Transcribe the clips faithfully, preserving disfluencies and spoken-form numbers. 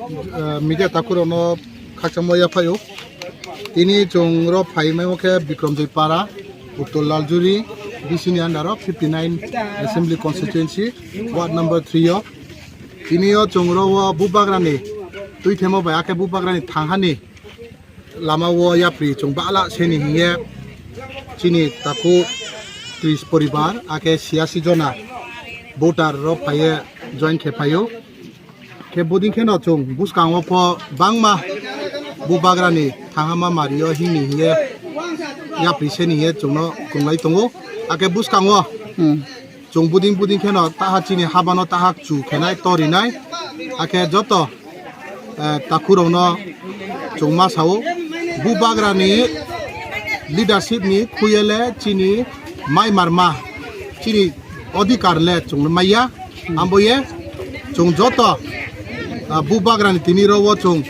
Eh, media takhurokno khakchangma yaphaio. Tini chwng ro phai maimo khe Bikramjoi Para, Uttor Laljuri, D C ni under o fifty nine Assembly Constituency, Ward number three o. Tini o chwng ro o Bubagrani twi themo bai, akhe Bubagrani thanghani lama o yapri chwng bala seni hiye chini taku tris poribar, akhe siyasi jona voter ro phaiye join khe phaio. Khe buding kheno chwng bwskango pho bangma Bubagrani thangama mario himni hiye yapri seni hiye chwngno kwrwnglai tongo. Akhe bwskango Hmm. chwng buding buding kheno taha chini habano taha chu khenai torinai. Akhe joto, eh, takhurokno chwng ma sao, Bubagrani leadership ni khuyele chini mai marma chini odhikar le chwng maya. Amboye chwng joto, ah, Bubagrani tini ro o chwng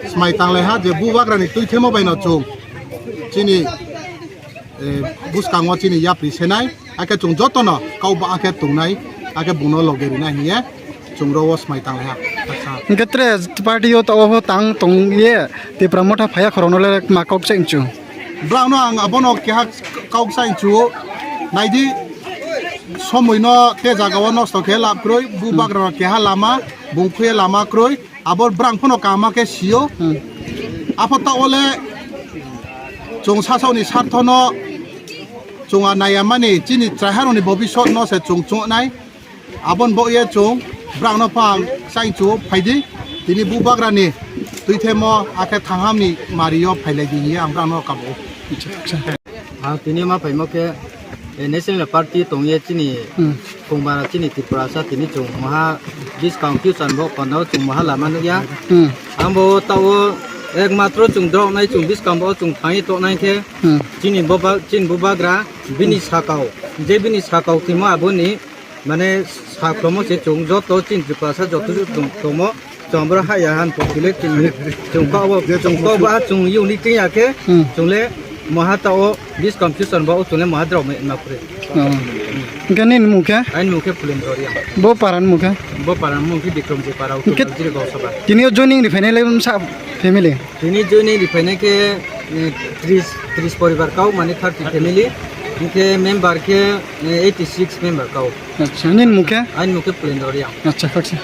smai tanglai ha je Bubagrani twi themo bai no chwng chini, eh, bwskango chini yapri senai, akhe chwng jotono kau ba akhe tongnai, akhe bungno loge rinai hiye chwng ro o smai tanglai ha. Hwnkhe tre party o to obo tang tong ye Tipra Motha phaiya khorokno le ma kok chengchu. Bwrangno ang abono keha kok chengchu, naidi somoino te jaga o nosto khe lab kroi, Bubagrano keha lama, bung khuye lama kroi, abo bwrang phano kaham khe sio. Hmm. Apha ta ole chwng sasao ni sarthono chwng a naiya mani chini chaiharoni bobisot no se chwng chungnai. Abon bo ye chwng bwrangno phang chengchu phaidi. Tini Bubagrani twi themo akhe thanghamni mario phailai di hiye ang bwrangno kabo. Ang tini ma phaimo khe, eh, National Party tongye chini Hmm. Kongmara chini Tripurasa tini chwng maha buskang future bo kono chwng maha lama nukya. Hmm. Ambo tao ekmatro chwng droknai chwng buskang bo chwng thangwi toknai khe Hmm. chini boba, chini Bubagra bini sakao, je bini sakao khimo aboni mane sakromo se chwng joto chini Tripurasa joto chwng tongmo. Chwng boro haya han pokile chwng, chwng kok bo, chwng kok bo ha chwng yuni twi ya khe, Hmm. chwng le maha ta o buskang future bo o chwng le maha drok me ma kure. Oh. Hwnkhe nini mung khe? Aini mung khe Pulendra Reang. Bo para ni mung khe? Bo para ni mung khe Bikramjoi Para, Hwnkhe Uttor Jiri Gausaba. Tini o joining ri phainai le sa family? Tini joining ri phainai khe, eh, tris, tris poribar kau, mane thirty family. Hwnkhe member khe, eh, eighty six member kau. Acha, nini mung khe? Aini mung khe Pulendra Reang. Acha, khaksa.